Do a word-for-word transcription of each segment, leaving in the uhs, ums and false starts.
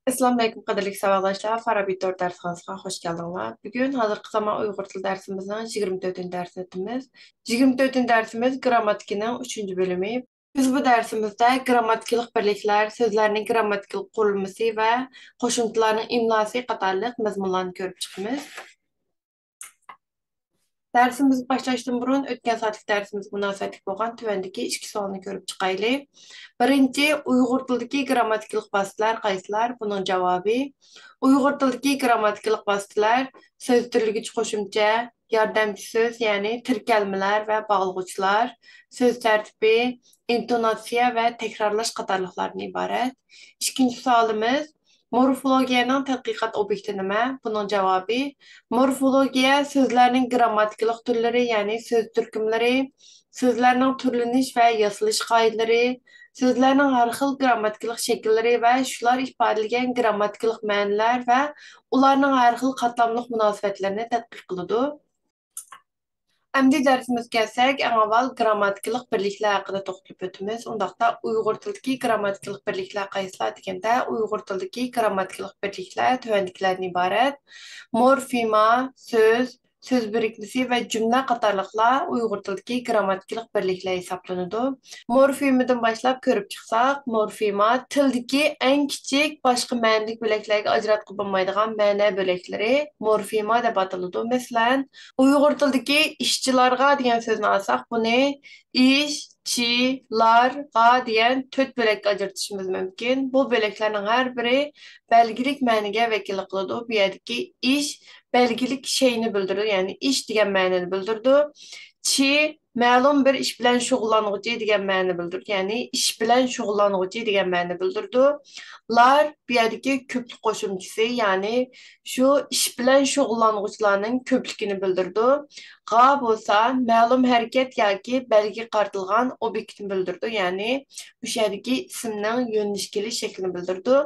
ئەسسالامۇئەلەيكۇم، قەدىرلىك ساۋاقداشلار، فارابى تور دەرسخانىسىغا خۇش كەلدىڭلار. بۈگۈن ھازىرقى زامان ئۇيغۇر تىل دەرسىمىزنىڭ يىگىرمە تۆتىنچى دەرسىنى ئۆتىمىز. يىگىرمە تۆتىنچى دەرسىمىز گىرامماتىكىنىڭ ئۈچىنچى بۆلۈمى. بىز بۇ دەرسىمىزدە گىرامماتىكىلىق بىرلىكلەر، سۆزلەرنىڭ گىرامماتىكىلىق قۇرۇلمىسى ۋە قوشۇمچىلارنىڭ ئىملاسى قاتارلىق مەزمۇنلارنى كۆرۈپ چىقىمىز. دەرسىمىزنى باشلاشتىن بۇرۇن، ئۆتكەن سائەتلىك دەرسىمىزگە مۇناسىۋەتلىك بولغان تۆۋەندىكى ئىككى سوئالنى كۆرۈپ چىقايلى. بىرىنچى، ئۇيغۇر تىلىدىكى گىرامماتىكىلىق ۋاسىتىلەر قايسىلار؟ بۇنىڭ جاۋابى، ئۇيغۇر تىلىدىكى گىرامماتىكىلىق ۋاسىتىلەر سۆز تۈرلىگۈچ قوشۇمچە، ياردەمچى سۆز، يەنى تىركەلمىلەر ۋە باغلىغۇچلار، سۆز تەرتىپى، ئىنتوناتسىيە ۋە تەكرارلاش قاتارلىقلاردىن ئىبارەت. ئىككىنچى سوئالىمىز، مورفولوگىيەنىڭ تەتقىقات ئوبيېكتى نېمە؟ بۇنىڭ جاۋابى، مورفولوگىيە سۆزلەرنىڭ گىرامماتىكىلىق تۈرلىرى، يەنى سۆز تۈركۈملىرى، سۆزلەرنىڭ تۈرلىنىش ۋە ياسىلىش قائىدىلىرى، سۆزلەرنىڭ ھەر خىل گىرامماتىكىلىق شەكىللىرى ۋە شۇلار ئىپادىلىگەن گىرامماتىكىلىق مەنىلەر ۋە ئۇلارنىڭ ھەر خىل قاتلاملىق مۇناسىۋەتلىرىنى تەتقىق قىلىدۇ. ئەمدى دەرسىمىزگە كەلسەك، ئەڭ ئاۋۋال گىرامماتىكىلىق بىرلىكلەر ھەققىدە توختىلىپ ئۆتىمىز. ئۇنداقتا ئۇيغۇر تىلىدىكى گىرامماتىكىلىق بىرلىكلەر قايسىلار دېگەندە، ئۇيغۇر تىلىدىكى گىرامماتىكىلىق بىرلىكلەر تۆۋەندىكىلەردىن ئىبارەت: مورفېما، سۆز، سۆز بىرىكمىسى ۋە جۈملە قاتارلىقلار ئۇيغۇر تىلىدىكى گىرامماتىكىلىق بىرلىكلەر ھېسابلىنىدۇ. مورفېمىدىن باشلاپ كۆرۈپ چىقساق، مورفېما تىلدىكى ئەڭ كىچىك باشقا مەنىلىك بۆلەكلەرگە ئاجراتقىلى بولمايدىغان مەنە بۆلەكلىرى مورفېما دەپ ئاتىلىدۇ. مەسىلەن، ئۇيغۇر تىلىدىكى ئىشچىلارغا دېگەن سۆزنى ئالساق، بۇنى ئىش، چى، لار، غا دېگەن تۆت بۆلەككە ئاجرىتىشىمىز مۇمكىن. بۇ بۆلەكلەرنىڭ ھەر بىرى بەلگىلىك مەنىگە ۋەكىللىك قىلىدۇ. بۇ يەردىكى ئىش بەلگىلىك شەينى بىلدۈرىدۇ، يەنى ئىش دېگەن مەنىنى بىلدۈرىدۇ. چى مەلۇم بىر ئىش بىلەن شۇغۇللانغۇچى دېگەن مەنىنى بىلدۈرىدۇ، يەنى ئىش بىلەن شۇغۇللانغۇچى دېگەن مەنىنى بىلدۈرىدۇ. لار بۇ يەردىكى كۆپلۈك قوشۇمچىسى، يەنى شۇ ئىش بىلەن شۇغۇللانغۇچىلارنىڭ كۆپلۈكىنى بىلدۈرىدۇ. غا بولسا مەلۇم ھەرىكەت ياكى بەلگىگە قارىتىلغان ئوبيېكتنى بىلدۈرىدۇ، يەنى مۇشۇ يەردىكى ئىسىمنىڭ يۆنىلىش كېلىش شەكلىنى بىلدۈرىدۇ.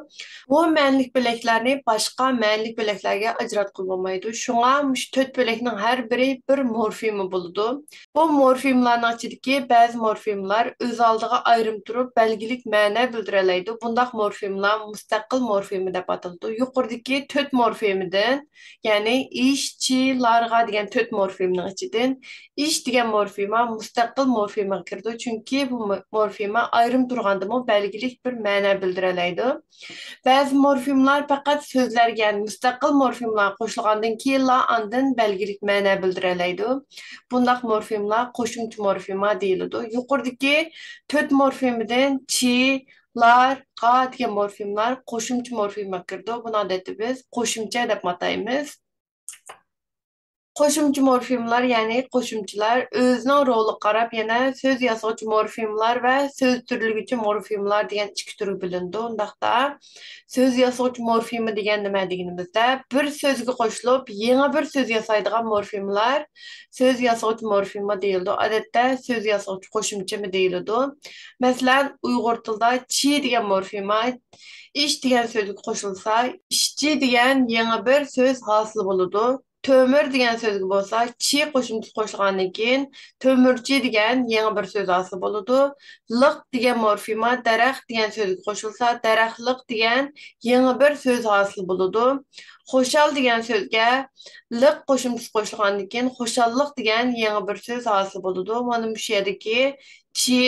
بۇ مەنىلىك بۆلەكلەرنى باشقا مەنىلىك بۆلەكلەرگە ئاجراتقىلى بولمايدۇ. شۇڭا مۇشۇ تۆت بۆلەكنىڭ ھەر بىرى بىر مورفېما بولىدۇ. بۇ مورفېمىلارنىڭ ئىچىدىكى بەزى مورفېمىلار ئۆز ئالدىغا ئايرىم تۇرۇپ بەلگىلىك مەنە بىلدۈرەلەيدۇ. بۇنداق مورفېمىلار مۇستەقىل مورفېما دەپ ئاتىلىدۇ. يۇقىرىدىكى تۆت مورفېمىدىن، يەنى ئىش، چى، لارغا دېگەن تۆت مورفېمىنىڭ ئىچىدىن ئىش دېگەن مورفېما مۇستەقىل مورفېمىغا كىرىدۇ، چۈنكى بۇ مو-، مورفېما ئايرىم تۇرغاندىمۇ بەلگىلىك بىر مەنە بىلدۈرەلەيدۇ. بەزى مورفېمىلار پەقەت سۆزلەرگە، يەنى مۇستەقىل مورفېمىلارغا قوشۇلغاندىن كېيىنلا ئاندىن بەلگىلىك مەنە بىلدۈرەلەيدۇ. بۇنداق مورفېمىلار قوشۇمچە مورفېما دېيىلىدۇ. يۇقىرىدىكى تۆت مورفېمىدىن چى، لار، غا دېگەن مورفېمىلار قوشۇمچە مورفېمىغا كىرىدۇ. بۇنى ئادەتتە بىز قوشۇمچە دەپ ئاتايمىز. قوشۇمچە مورفېمىلار، يەنى قوشۇمچىلار ئۆزىنىڭ رولىغا قاراپ يەنە سۆز ياسىغۇچى مورفېمىلار ۋە سۆز تۈرلىگۈچى مورفېمىلار دېگەن ئىككى تۈرگە بۆلۈنىدۇ. ئۇنداقتا سۆز ياسىغۇچى مورفېما دېگەن نېمە دېگىنىمىزدە، بىر سۆزگە قوشۇلۇپ يېڭى بىر سۆز ياسايدىغان مورفېمىلار سۆز ياسىغۇچى مورفېما دېيىلىدۇ. ئادەتتە سۆز ياسىغۇچى قوشۇمچىمۇ دېيىلىدۇ. مەسىلەن، ئۇيغۇر تىلىدا چى دېگەن مورفېما ئىش دېگەن سۆزگە قوشۇلسا، ئىشچى دېگەن يېڭى بىر سۆز ھاسىل بولىدۇ. تۆمۈر دېگەن سۆزگە بولسا، چى قوشۇمچىسى قوشۇلغاندىن كېيىن، تۆمۈرچى دېگەن يېڭى بىر سۆز ھاسىل بولىدۇ. لىق دېگەن مورفېما دەرەخ دېگەن سۆزگە قوشۇلسا، دەرەخلىق دېگەن يېڭى بىر سۆز ھاسىل بولىدۇ. خۇشال دېگەن سۆزگە لىق قوشۇمچىسى قوشۇلغاندىن كېيىن، خۇشاللىق دېگەن يېڭى بىر سۆز ھاسىل بولىدۇ. مانا مۇشۇ يەردىكى چى،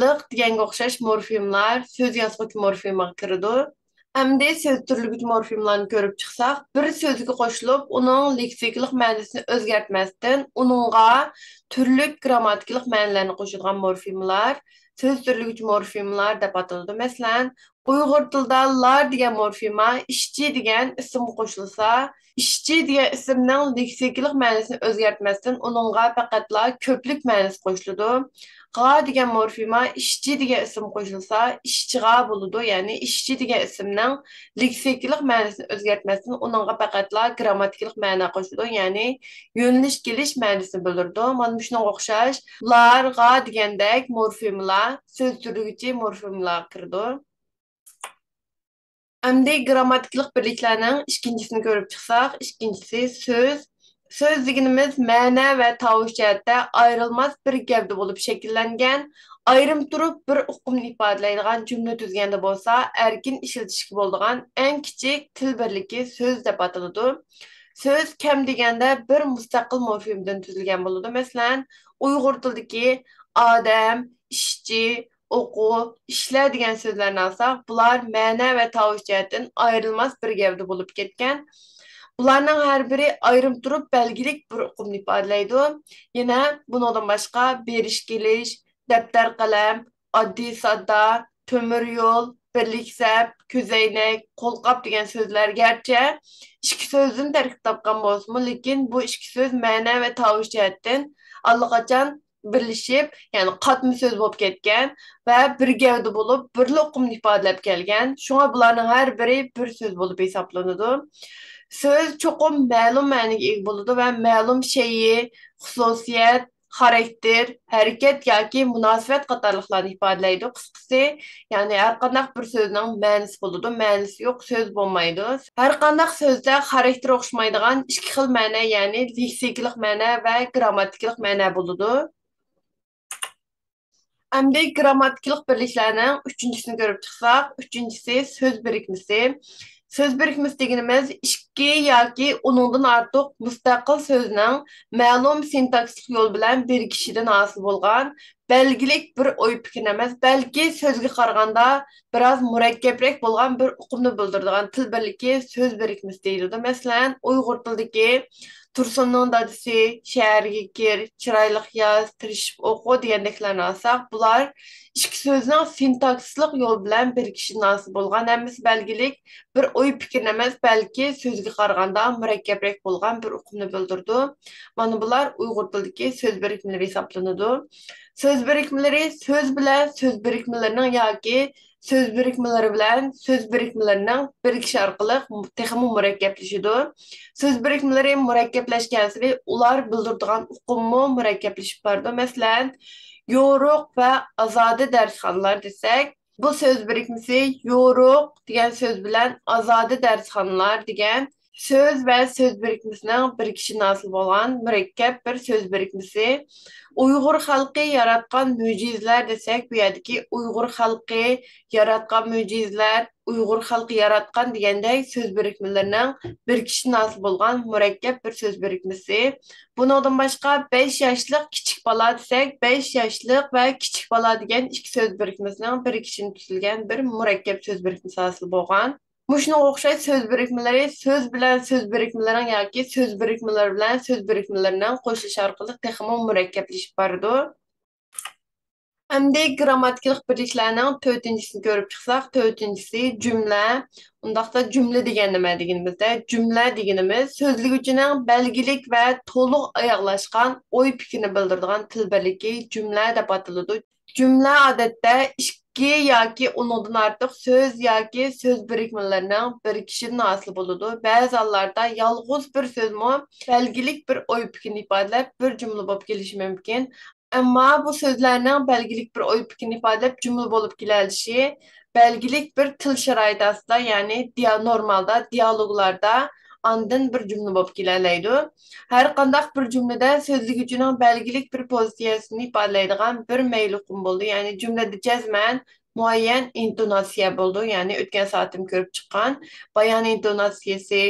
لىق دېگەنگە ئوخشاش مورفېمىلار سۆز ياسىغۇچى مورفېمىغا كىرىدۇ. ئەمدى سۆز تۈرلىگۈچى مورفېمىلارنى كۆرۈپ چىقساق، بىر سۆزگە قوشۇلۇپ، ئۇنىڭ لېكسىكىلىق مەنىسىنى ئۆزگەرتمەستىن، ئۇنىڭغا تۈرلۈك گىرامماتىكىلىق مەنىلەرنى قوشىدىغان مورفېمىلار سۆز تۈرلىگۈچى مورفېمىلار دەپ ئاتىلىدۇ. مەسىلەن، ئۇيغۇر تىلىدا لار دېگەن مورفېما ئىشچى دېگەن ئىسىمغا قوشۇلسا، ئىشچى دېگەن ئىسىمنىڭ لېكسىكىلىق مەنىسىنى ئۆزگەرتمەستىن، ئۇنىڭغا پەقەتلا كۆپلۈك مەنىسى قوشۇلىدۇ. غا دېگەن مورفېما ئىشچى دېگەن ئىسىم قوشۇلسا، ئىشچىغا بولىدۇ. يەنى ئىشچى دېگەن ئىسىمنىڭ لېكسىكىلىق مەنىسىنى ئۆزگەرتمەستىن، ئۇنىڭغا پەقەتلا گىرامماتىكىلىق مەنە قوشۇلىدۇ، يەنى يۆنىلىش كېلىش مەنىسىنى بىلدۈرىدۇ. مانا مۇشۇنىڭغا ئوخشاش لار، غا دېگەندەك مورفېمىلار سۆز تۈرلىگۈچى مورفېمىلارغا كىرىدۇ. ئەمدى گىرامماتىكىلىق بىرلىكلەرنىڭ ئىككىنچىسىنى كۆرۈپ چىقساق، ئىككىنچىسى سۆز، سۆز دېگىنىمىز مەنە ۋە تاۋۇش جەھەتتە ئايرىلماس بىر گەۋدە بولۇپ شەكىللەنگەن، ئايرىم تۇرۇپ بىر ئۇقۇمنى ئىپادىلەيدىغان جۈملە تۈزگەندە بولسا ئەركىن ئىشلىتىشكە بولىدىغان ئەڭ كىچىك تىل بىرلىكى سۆز دەپ ئاتىلىدۇ. سۆز كەم دېگەندە بىر مۇستەقىل مورفېمدىن تۈزۈلگەن بولىدۇ. مەسىلەن، ئۇيغۇر تىلىدىكى ئادەم، ئىشچى، ئوقۇ، ئىشلە دېگەن سۆزلەرنى ئالساق، بۇلار مەنە ۋە تاۋۇش جەھەتتىن ئايرىلماس بىر گەۋدە بولۇپ كەتكەن. بۇلارنىڭ ھەر بىرى ئايرىم تۇرۇپ بەلگىلىك بىر ئۇقۇمنى ئىپادىلەيدۇ. يەنە بۇنىڭدىن باشقا بېرىش-كېلىش، دەپتەر-قەلەم، ئاددىي-ساددا، تۆمۈر يول، بىرلىك سەپ، كۆزەينەك، قولقاپ دېگەن سۆزلەر گەرچە ئىككى سۆزدىن تەركىب تاپقان بولسىمۇ، لېكىن بۇ ئىككى سۆز مەنە ۋە تاۋۇش جەھەتتىن ئاللىقاچان بىرلىشىپ، يەنى قاتما سۆز بولۇپ كەتكەن ۋە بىر گەۋدە بولۇپ، بىرلا ئۇقۇمنى ئىپادىلەپ كەلگەن. شۇڭا بۇلارنىڭ ھەر بىرى بىر سۆز بولۇپ ھېسابلىنىدۇ. سۆز چوقۇم مەلۇم مەنىگە ئىگە بولىدۇ ۋە مەلۇم شەيئى، خۇسۇسىيەت، خاراكتېر، ھەرىكەت ياكى مۇناسىۋەت قاتارلىقلارنى ئىپادىلەيدۇ. قىسقىسى، يەنى ھەرقانداق بىر سۆزنىڭ مەنىسى بولىدۇ، مەنىسى يوق سۆز بولمايدۇ. ھەرقانداق سۆزدە خاراكتېرى ئوخشىمايدىغان ئىككى خىل مەنە، يەنى لېكسىكىلىق مەنە ۋە گرامماتىكىلىق مەنە بولىدۇ. ئەمدى گرامماتىكىلىق بىرلىكلەرنىڭ ئۈچىنچىسىنى كۆرۈپ چىقساق، ئۈچىنچىسى سۆز بىرىكمىسى. سۆز بىرىكمىسى دېگىنىمىز ئىككى ياكى ئۇنىڭدىن ئارتۇق مۇستەقىل سۆزنىڭ مەلۇم سىنتاكسىسلىق يول بىلەن بىرىكىشىدىن ھاسىل بولغان بەلگىلىك بىر ئوي پىكىرنى ئەمەس، بەلكى سۆزگە قارىغاندا بىراز مۇرەككەپرەك بولغان بىر ئۇقۇمنى بىلدۈرىدىغان تىل بىرلىكى سۆز بىرىكمىسى دېيىلىدۇ. مەسىلەن، ئۇيغۇر تىلىدىكى تۇرسۇننىڭ دادىسى، شەھەرگە كىر، چىرايلىق ياز، تىرىشىپ ئوقۇ دېگەندەكلەرنى ئالساق، بۇلار ئىككى سۆزنىڭ سىنتاكسىسلىق يول بىلەن بىرىكىشىدىن ھاسىل بولغان ھەممىسى بەلگىلىك بىر ئوي پىكىرنى ئەمەس، بەلكى سۆزگە قارىغاندا مۇرەككەپرەك بولغان بىر ئۇقۇمنى بىلدۈرىدۇ. مانا بۇلار ئۇيغۇر تىلىدىكى سۆز بىرىكمىلىرى ھېسابلىنىدۇ. سۆز بىرىكمىلىرى سۆز بىلەن سۆز بىرىكمىلىرىنىڭ ياكى سۆز بىرىكمىلىرى بىلەن سۆز بىرىكمىلىرىنىڭ بىرىكىشى ئارقىلىق تېخىمۇ مۇرەككەپلىشىدۇ. سۆز بىرىكمىلىرى مۇرەككەپلەشكەنسېرى ئۇلار بىلدۈرىدىغان ئۇقۇممۇ مۇرەككەپلىشىپ بارىدۇ. مەسىلەن، يورۇق ۋە ئازادە دەرسخانىلار دېسەك، بۇ سۆز بىرىكمىسى يورۇق دېگەن سۆز بىلەن ئازادە دەرسخانىلار دېگەن سۆز ۋە سۆز بىرىكمىسىنىڭ بىرىكىشىدىن ھاسىل بولغان مۇرەككەپ بىر سۆز بىرىكمىسى. ئۇيغۇر خەلقى ياراتقان مۆجىزىلەر دېسەك، بۇ يەردىكى ئۇيغۇر خەلقى ياراتقان مۆجىزىلەر، ئۇيغۇر خەلقى ياراتقان دېگەندەك سۆز بىرىكمىلىرىنىڭ بىرىكىشىدىن ھاسىل بولغان مۇرەككەپ بىر سۆز بىرىكمىسى. بۇنىڭدىن باشقا، بەش ياشلىق كىچىك بالا دېسەك، بەش ياشلىق ۋە كىچىك بالا دېگەن ئىككى سۆز بىرىكمىسىنىڭ بىرىكىشىدىن تۈزۈلگەن بىر مۇرەككەپ سۆز بىرىكمىسى ھاسىل بولغان. مۇشۇنىڭغا ئوخشاش سۆز بىرىكمىلىرى سۆز بىلەن سۆز بىرىكمىلىرىنىڭ ياكى سۆز بىرىكمىلىرى بىلەن سۆز بىرىكمىلىرىنىڭ قوشۇلۇشى ئارقىلىق تېخىمۇ مۇرەككەپلىشىپ بارىدۇ. ئەمدى گرامماتىكىلىق بىرلىكلەرنىڭ تۆتىنچىسىنى كۆرۈپ چىقساق، تۆتىنچىسى جۈملە. ئۇنداقتا جۈملە دېگەن نېمە دېگىنىمىزدە، جۈملە دېگىنىمىز سۆزلىگۈچىنىڭ بەلگىلىك ۋە تولۇق ئاياغلاشقان ئوي پىكرىنى بىلدۈرىدىغان تىل بىرلىكى جۈملە دەپ ئاتىلىدۇ. جۈملە ئادەتتە ئىككى ياكى ئۇنىڭدىن ئارتۇق سۆز ياكى سۆز بىرىكمىلىرىنىڭ بىرىكىشىدىن ھاسىل بولىدۇ. بەزى ھاللاردا يالغۇز بىر سۆزمۇ بەلگىلىك بىر ئوي پىكىرنى ئىپادىلەپ بىر جۈملە بولۇپ كېلىشى مۇمكىن. ئەمما بۇ سۆزلەرنىڭ بەلگىلىك بىر ئوي پىكىرنى ئىپادىلەپ جۈملە بولۇپ كېلەلىشى بەلگىلىك بىر تىل شارائىتى ئاستىدا، يەنى دىيا-، نورمالدا، دىيالوگلاردا ئاندىن بىر جۈملە بولۇپ كېلەلەيدۇ. ھەر قانداق بىر جۈملىدە سۆزلىگۈچىنىڭ بەلگىلىك بىر پوزىتسىيەسىنى ئىپادىلەيدىغان بىر مەيلى ئۇقۇم بولىدۇ. يەنى جۈملىدە جەزمەن مۇئەييەن ئىنتوناتسىيە بولىدۇ. يەنى ئۆتكەن سائىتىم كۆرۈپ چىققان بايان ئىنتوناتسىيەسى،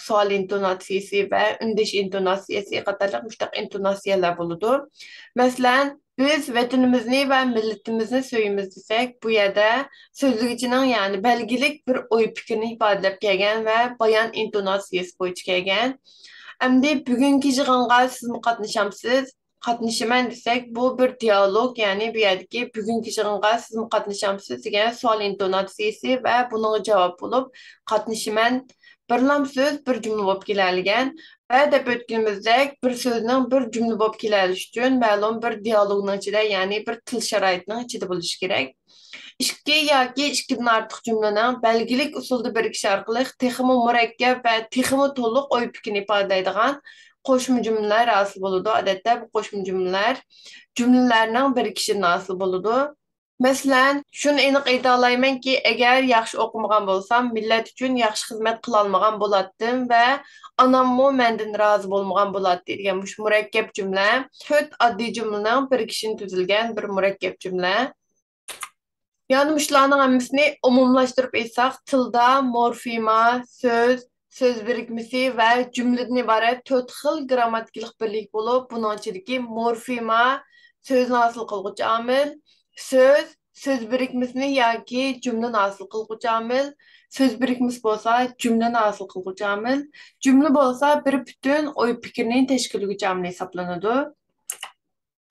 سوئال ئىنتوناتسىيەسى ۋە ئۈندەش ئىنتوناتسىيەسى قاتارلىق مۇشتاق ئىنتوناتسىيەلەر بولىدۇ. مەسىلەن، بىز ۋەتىنىمىزنى ۋە مىللىتىمىزنى سۆيىمىز دېسەك، بۇ يەردە سۆزلىگۈچىنىڭ، يەنى بەلگىلىك بىر ئوي پىكرىنى ئىپادىلەپ كەلگەن ۋە بايان ئىنتوناتسىيەسى بويىچە كەلگەن. ئەمدى بۈگۈنكى يىغىنغا سىزمۇ قاتنىشامسىز؟ قاتنىشىمەن دېسەك، بۇ بىر دىئالوگ، يەنى بۇ يەردىكى بۈگۈنكى يىغىنغا سىزمۇ قاتنىشامسىز دېگەن سوئال ئىنتوناتسىيەسى ۋە بۇنىڭغا جاۋاب بولۇپ، قاتنىشىمەن بىرلام سۆز بىر جۈملە بولۇپ كېلەلىگەن. ۋە دەپ ئۆتكىنىمىزدەك، بىر سۆزنىڭ بىر جۈملە بولۇپ كېلەلىشى ئۈچۈن مەلۇم بىر دىئالوگنىڭ ئىچىدە، يەنى بىر تىل شارائىتىنىڭ ئىچىدە بولۇشى كېرەك. ئىككى ياكى ئىككىدىن ئارتۇق جۈملىنىڭ بەلگىلىك ئۇسۇلدا بىرىكىشى ئارقىلىق تېخىمۇ مۇرەككەپ ۋە تېخىمۇ تولۇق ئوي پىكرىنى ئىپادىلەيدىغان قوشما جۈملىلەر ھاسىل بولىدۇ. ئادەتتە بۇ قوشما جۈملىلەر جۈملىلەرنىڭ بىرىكىشىدىن ھاسىل بولىدۇ. مەسىلەن، شۇنى ئېنىق ئېيتالايمەنكى، ئەگەر ياخشى ئوقۇمىغان بولسام، مىللەت ئۈچۈن ياخشى خىزمەت قىلالمىغان بولاتتىم ۋە ئاناممۇ مەندىن رازى بولمىغان بولاتتى دېگەن مۇشۇ مۇرەككەپ جۈملە. تۆت ئاددىي جۈملىنىڭ بىرىكىشىدىن تۈزۈلگەن بىر مۇرەككەپ جۈملە. يەنى مۇشۇلارنىڭ ھەممىسىنى ئومۇملاشتۇرۇپ ئېيتساق، تىلدا مورفېما، سۆز، سۆز بىرىكمىسى ۋە جۈملىدىن ئىبارەت تۆت خىل گىرامماتىكىلىق بىرلىك بولۇپ، بۇنىڭ ئىچىدىكى مورفېما سۆزنى ھاسىل قىلغۇچى ئامىل، سۆز، سۆز بىرىكمىسىنى ياكى جۈملىنى ھاسىل قىلغۇچى ئامىل، سۆز بىرىكمىسى بولسا جۈملىنى ھاسىل قىلغۇچى ئامىل، جۈملە بولسا بىر پۈتۈن ئوي پىكىرنى تەشكىللىگۈچى ئامىل ھېسابلىنىدۇ.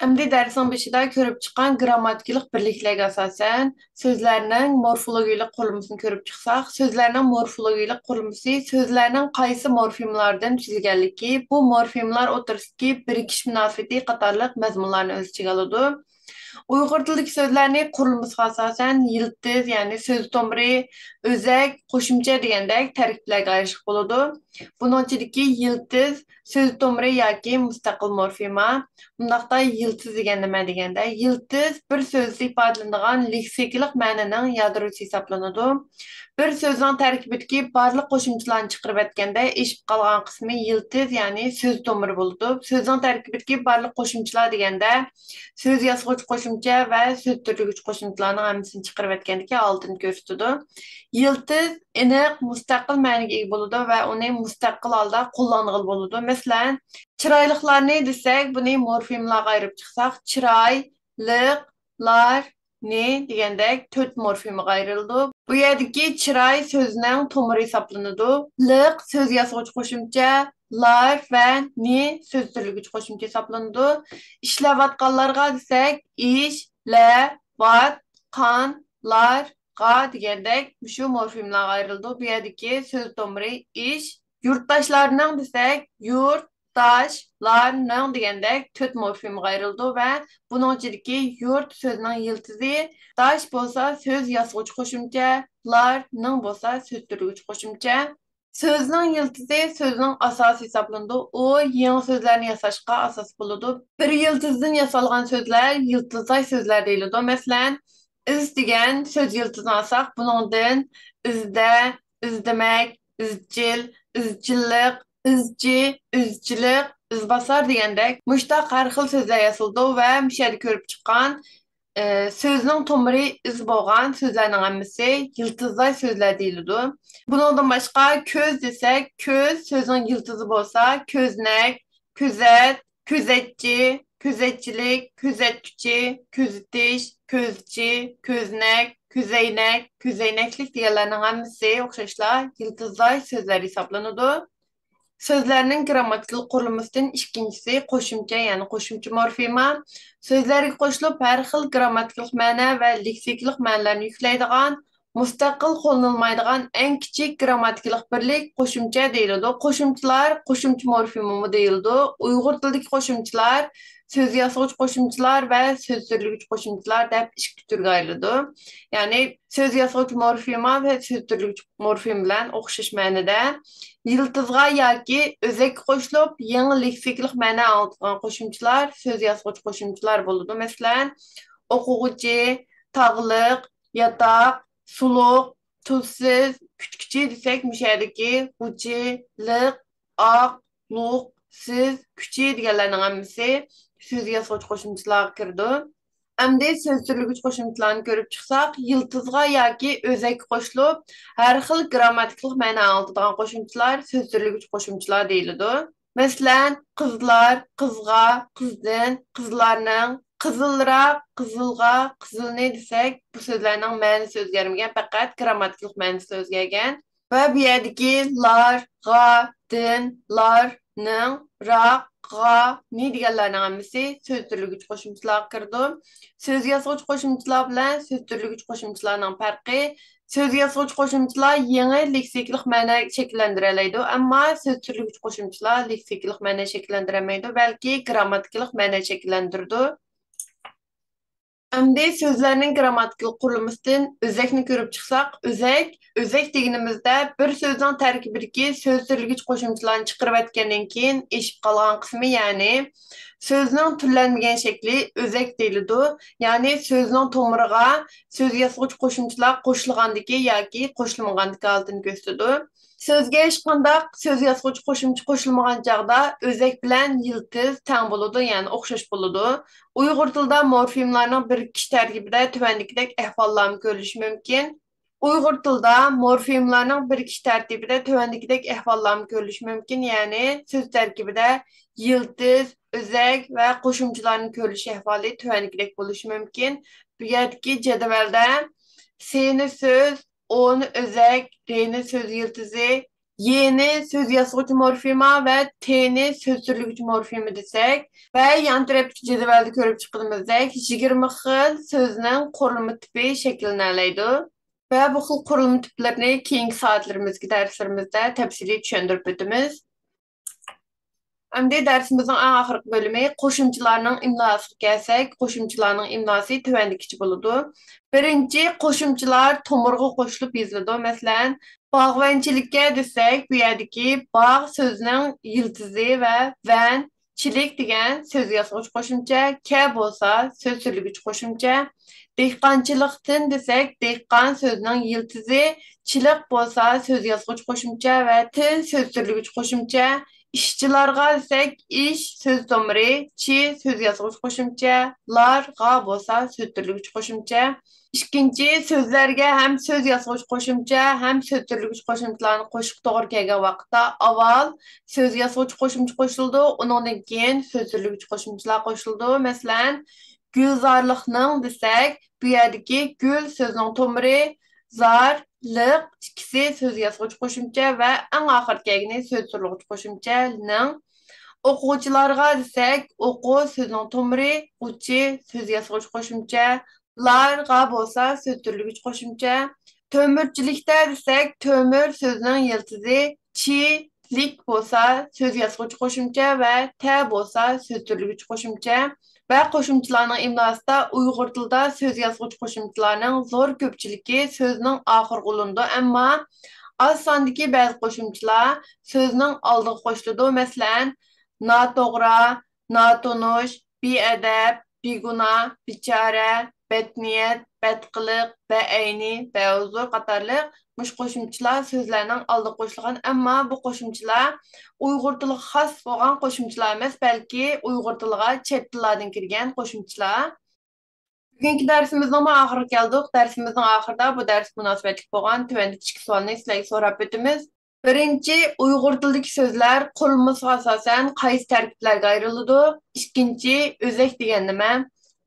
ئەمدى دەرسنىڭ بېشىدا كۆرۈپ چىققان گىرامماتىكىلىق بىرلىكلەرگە ئاساسەن، سۆزلەرنىڭ مورفولوگىيىلىق قۇرۇلمىسىنى كۆرۈپ چىقساق، سۆزلەرنىڭ مورفولوگىيىلىق قۇرۇلمىسى سۆزلەرنىڭ قايسى مورفېمىلاردىن تۈزۈلگەنلىكى، بۇ مورفېمىلار ئوتتۇرىسىدىكى بىرىكىش مۇناسىۋىتى قاتارلىق مەزمۇنلارنى ئۆز ئىچىگە ئالىدۇ. ئۇيغۇر تىلىدىكى سۆزلەرنى قۇرۇلمىسىغا ئاساسەن يىلتىز، يەنى سۆز تومۇرى، ئۆزەك، قوشۇمچە دېگەندەك تەركىبلەرگە ئايرىشقا بولىدۇ. بۇنىڭ ئىچىدىكى يىلتىز سۆز تومۇرى ياكى مۇستەقىل مورفېما. ئۇنداقتا يىلتىز دېگەن نېمە دېگەندە، يىلتىز بىر سۆزدە ئىپادىلىنىدىغان لېكسىكىلىق مەنىنىڭ يادروسى ھېسابلىنىدۇ. بىر سۆزنىڭ تەركىبىدىكى بارلىق قوشۇمچىلارنى چىقىرىۋەتكەندە، ئېشىپ قالغان قىسمى يىلتىز، يەنى سۆز تومۇرى بولىدۇ. سۆزنىڭ تەركىبىدىكى بارلىق قوشۇمچىلار دېگەندە، سۆز ياسىغۇچى قوشۇمچە ۋە سۆز تۈرلىگۈچ قوشۇمچىلارنىڭ ھەممىسىنى چىقىرىۋەتكەندىكى ھالىتىنى كۆرسىتىدۇ. يىلتىز ئېنىق، مۇستەقىل مەنىگە ئىگە بولىدۇ ۋە ئۇنى مۇستەقىل ھالدا قوللانغىلى بولىدۇ. مەسىلەن، چىرايلىقلارنى دېسەك، بۇنى مورفېمىلارغا ئايرىپ چىقساق، چىراي، لىق، لار، نى دېگەندەك تۆت مورفېمىغا ئايرىلىدۇ. بۇ يەردىكى چىراي سۆزنىڭ تومۇرى ھېسابلىنىدۇ. لىق سۆز ياسىغۇچى قوشۇمچە، لار ۋە نى سۆز تۈرلىگۈچ قوشۇمچە ھېسابلىنىدۇ. ئىشلەۋاتقانلارغا دېسەك، ئىش، لە، ۋات، قان، لار، غا دېگەندەك مۇشۇ مورفېمىلارغا ئايرىلىدۇ. بۇ يەردىكى سۆز تومۇرى ئىش. يۇرتداشلارنىڭ دېسەك، يۇرت، داش، لار، نىڭ دېگەندەك تۆت مورفېمىغا ئايرىلىدۇ ۋە بۇنىڭ ئىچىدىكى يۇرت سۆزنىڭ يىلتىزى، داش بولسا سۆز ياسىغۇچى قوشۇمچە، لار، نىڭ بولسا سۆز تۈرلىگۈچ قوشۇمچە. سۆزنىڭ يىلتىزى سۆزنىڭ ئاساسى ھېسابلىنىدۇ. ئۇ يېڭى سۆزلەرنى ياساشقا ئاساس بولىدۇ. بىر يىلتىزدىن ياسالغان سۆزلەر يىلتىزداش سۆزلەر دېيىلىدۇ. مەسىلەن، ئىز دېگەن سۆز يىلتىزىنى ئالساق، بۇنىڭدىن ئىزدە، ئىزدىمەك، ئىزچىل، ئىزچىللىق، ئىزچى، ئىزچىلىق، ئىزباسار دېگەندەك مۇشۇنداق ھەر خىل سۆزلەر ياسىلىدۇ ۋە مۇشۇ يەردە كۆرۈپ چىققان، ئى، سۆزنىڭ تومۇرى ئىز بولغان سۆزلەرنىڭ ھەممىسى يىلتىزداش سۆزلەر دېيىلىدۇ. بۇنىڭدىن باشقا كۆز دېسەك، كۆز سۆزنىڭ يىلتىزى بولسا كۆزنەك، كۆزەت، كۆزەتچى، كۆزەتچىلىك، كۆزەتكۈچى، كۆزىتىش، كۆزچى، كۆزنەك، كۆزەينەك، كۆزەينەكلىك دېگەنلەرنىڭ ھەممىسى ئوخشاشلا يىلتىزداش سۆزلەر ھېسابلىنىدۇ. سۆزلەرنىڭ گىرامماتىكىلىق قۇرۇلمىسىدىن ئىككىنچىسى قوشۇمچە، يەنى قوشۇمچە مورفېما. سۆزلەرگە قوشۇلۇپ، ھەر خىل گىرامماتىكىلىق مەنە ۋە لېكسىكىلىق مەنىلەرنى يۈكلەيدىغان، مۇستەقىل قوللىنىلمايدىغان ئەڭ كىچىك گىرامماتىكىلىق بىرلىك قوشۇمچە دېيىلىدۇ. قوشۇمچىلار قوشۇمچە مورفېمىمۇ دېيىلىدۇ. ئۇيغۇر تىلىدىكى قوشۇمچىلار سۆز ياسىغۇچ قوشۇمچىلار ۋە سۆز تۈرلىگۈچ قوشۇمچىلار دەپ ئىككى تۈرگە ئايرىلىدۇ. يەنى سۆز ياسىغۇچ مورفېما ۋە سۆز تۈرلىگۈچ مورفېما بىلەن ئوخشاش مەنىدە يىلتىزغا ياكى ئۆزەككە قوشۇلۇپ يېڭى لېكسىكىلىق مەنە ئاڭلىتىدىغان قوشۇمچىلار سۆز ياسىغۇچ قوشۇمچىلار بولىدۇ. مەسىلەن، ئوقۇغۇچى، تاغلىق، ياتاق، سۇلۇق، تۇزسىز، كۈتكۈچى دېسەك، مۇشۇ يەردىكى غۇچى، لىق، ئاق، لۇق، سىز، كۈچى دېگەنلەرنىڭ ھەممىسى سۆز ياسىغۇچ قوشۇمچىلارغا كىرىدۇ. ئەمدى سۆز تۈرلىگۈچ قوشۇمچىلارنى كۆرۈپ چىقساق، يىلتىزغا ياكى ئۆزەككە قوشۇلۇپ، ھەر خىل گىرامماتىكىلىق مەنە ئاڭلىتىدىغان قوشۇمچىلار سۆز تۈرلىگۈچ قوشۇمچىلار دېيىلىدۇ. مەسىلەن، قىزلار، قىزغا، قىزدىن، قىزلارنىڭ، قىزىلراق، قىزىلغا، قىزىلنى دېسەك، بۇ سۆزلەرنىڭ مەنىسى ئۆزگەرمىگەن، پەقەت گىرامماتىكىلىق مەنىسى ئۆزگەرگەن. ۋە بۇ يەردىكى لار، غا، دىن، لار، نىڭ، راق، غا، نى دېگەنلەرنىڭ ھەممىسى سۆز تۈرلىگۈچ قوشۇمچىلارغا كىرىدۇ. سۆز ياسىغۇچ قوشۇمچىلار بىلەن سۆز تۈرلىگۈچ قوشۇمچىلارنىڭ پەرقى، سۆز ياسىغۇچ قوشۇمچىلار يېڭى لېكسىكىلىق مەنە شەكىللەندۈرەلەيدۇ، ئەمما سۆز تۈرلىگۈچ قوشۇمچىلار لېكسىكىلىق مەنە شەكىللەندۈرەلمەيدۇ، بەلكى گىرامماتىكىلىق مەنە شەكىللەندۈرىدۇ. ئەمدى سۆزلەرنىڭ گىرامماتىكىلىق قۇرۇلمىسىدىن ئۆزەكنى كۆرۈپ چىقساق، ئۆزەك، ئۆزەك دېگىنىمىزدە بىر سۆزنىڭ تەركىبىدىكى سۆز تۈرلىگۈچ قوشۇمچىلارنى چىقىرىۋەتكەندىن كېيىن ئېشىپ قالغان قىسمى، يەنى سۆزنىڭ تۈرلەنمىگەن شەكلى ئۆزەك دېيىلىدۇ. يەنى سۆزنىڭ تومۇرىغا سۆز ياسىغۇچ قوشۇمچىلار قوشۇلغاندىكى ياكى قوشۇلمىغاندىكى ھالىتىنى كۆرسىتىدۇ. سۆزگە ھېچقانداق سۆز ياسىغۇچ قوشۇمچە قوشۇلمىغان چاغدا ئۆزەك بىلەن يىلتىز تەڭ بولىدۇ، يەنى ئوخشاش بولىدۇ. ئۇيغۇر تىلىدا مورفېمىلارنىڭ بىرىكىش تەركىبىدە تۆۋەندىكىدەك ئەھۋاللارمۇ كۆرۈلۈشى مۇمكىن. ئۇيغۇر تىلىدا مورفېمىلارنىڭ بىرىكىش تەرتىپىدە تۆۋەندىكىدەك ئەھۋاللارمۇ كۆرۈلۈشى مۇمكىن، يەنى سۆز تەركىبىدە يىلتىز، ئۆزەك ۋە قوشۇمچىلارنىڭ كۆرۈلۈش ئەھۋالى تۆۋەندىكىدەك بولۇشى مۇمكىن. بۇ يەردىكى جەدۋەلدە سېنى سۆز، ئونى ئۆزەك، رېنى سۆز يىلتىزى، يېنى سۆز ياسىغۇچى مورفېما ۋە تېنى سۆز تۈرلىگۈچى مورفېما دېسەك ۋە يان تەرەپتىكى جەدۋەلدە كۆرۈپ چىققىنىمىزدەك يىگىرمە خىل سۆزنىڭ قۇرۇلما تىپى شەكىللىنەلەيدۇ ۋە بۇ خىل قۇرۇلما تىپلىرىنى كېيىنكى سائەتلىرىمىزدىكى دەرسلىرىمىزدە تەپسىلىي چۈشەندۈرۈپ ئۆتىمىز. ئەمدى دەرسىمىزنىڭ ئەڭ ئاخىرقى بۆلۈمى قوشۇمچىلارنىڭ ئىملاسىغا كەلسەك، قوشۇمچىلارنىڭ ئىملاسى تۆۋەندىكىچە بولىدۇ. بىرىنچى، قوشۇمچىلار تومۇرغا قوشۇلۇپ يېزىلىدۇ. مەسىلەن، باغۋەنچىلىككە دېسەك، بۇ يەردىكى باغ سۆزىنىڭ يىلتىزى ۋە ۋەن، چىلىك دېگەن سۆز ياسىغۇچ قوشۇمچە، كە بولسا سۆز تۈرلىگۈچ قوشۇمچە. دېھقانچىلىقتىن دېسەك، دېھقان سۆزىنىڭ يىلتىزى، چىلىق بولسا سۆز ياسىغۇچ قوشۇمچە ۋە تىن سۆز تۈرلىگۈچ قوشۇمچە. ئىشچىلارغا دېسەك، ئىش سۆز تومۇرى، چى سۆز ياسىغۇچ قوشۇمچە، لارغا بولسا سۆز تۈرلىگۈچ قوشۇمچە. ئىككىنچى، سۆزلەرگە ھەم سۆز ياسىغۇچ قوشۇمچە، ھەم سۆز تۈرلىگۈچ قوشۇمچىلارنى قوشۇشقا توغرا كەلگەن ۋاقىتتا ئاۋۋال سۆز ياسىغۇچ قوشۇمچە قوشۇلىدۇ، ئۇنىڭدىن كېيىن سۆز تۈرلىگۈچ قوشۇمچىلار قوشۇلىدۇ. مەسىلەن، گۈلزارلىقنىڭ دېسەك، بۇ يەردىكى گۈل سۆزنىڭ تومۇرى، زار، لىق ئىككىسى سۆز ياسىغۇچ قوشۇمچە ۋە ئەڭ ئاخىرىدا كەلگىنى سۆز تۈرلىگۈچ قوشۇمچە، نىڭ. ئوقۇغۇچىلارغا دېسەك، ئوقۇ سۆزنىڭ تومۇرى، غۇچى سۆز ياسىغۇچ قوشۇمچە، لارغا بولسا سۆز تۈرلىگۈچ قوشۇمچە. تۆمۈرچىلىكتە دېسەك، تۆمۈر سۆزنىڭ يىلتىزى، چى، لىك بولسا سۆز ياسىغۇچ قوشۇمچە ۋە تە بولسا سۆز تۈرلىگۈچ قوشۇمچە. ۋە قوشۇمچىلارنىڭ ئىملاسىدا ئۇيغۇر تىلىدا سۆز ياسىغۇچ قوشۇمچىلارنىڭ زور كۆپچىلىكى سۆزنىڭ ئاخىرىغا ئۇلىنىدۇ، ئەمما ئاز ساندىكى بەزى قوشۇمچىلار سۆزنىڭ ئالدىغا قوشۇلىدۇ. مەسىلەن، ناتوغرا، ناتونۇش، بىئەدەپ، بىگۇناھ، بىچارە، بەتنىيەت، بەتقىلىق، بەئەينى، بەئۇزۇر قاتارلىق مۇشۇ قوشۇمچىلار سۆزلەرنىڭ ئالدىغا قوشۇلغان، ئەمما بۇ قوشۇمچىلار ئۇيغۇر تىلىغا خاس بولغان قوشۇمچىلار ئەمەس، بەلكى ئۇيغۇر تىلىغا چەت تىللاردىن كىرگەن قوشۇمچىلار. بۈگۈنكى دەرسىمىزنىڭمۇ ئاخىرىغا كەلدۇق. دەرسىمىزنىڭ ئاخىرىدا بۇ دەرسكە مۇناسىۋەتلىك بولغان تۆۋەندىكى ئىككى سوئالنى سىلەرگە سوراپ ئۆتىمىز. بىرىنچى، ئۇيغۇر تىلىدىكى سۆزلەر قۇرۇلمىسىغا ئاساسەن قايسى تەركىبلەرگە ئايرىلىدۇ؟ ئىككىنچى، ئۆزەك دېگەن نېمە؟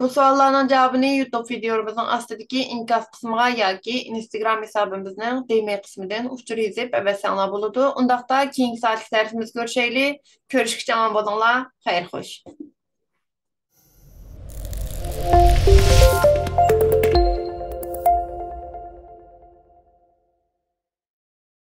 بۇ سوئاللارنىڭ جاۋابىنى يۇتۇب ۋىدىيولىرىمىزنىڭ ئاستىدىكى ئىنكاس قىسمىغا ياكى ئىنستاگرام ھېسابىمىزنىڭ دېمى قىسمىدىن ئۇچۇر يېزىپ ئەۋەتسەڭلار بولىدۇ. ئۇنداقتا كېيىنكى سائەتلىك دەرسىمىزدە كۆرۈشەيلى. كۆرۈشكىچە ئامان بولۇڭلار. خەير خوش.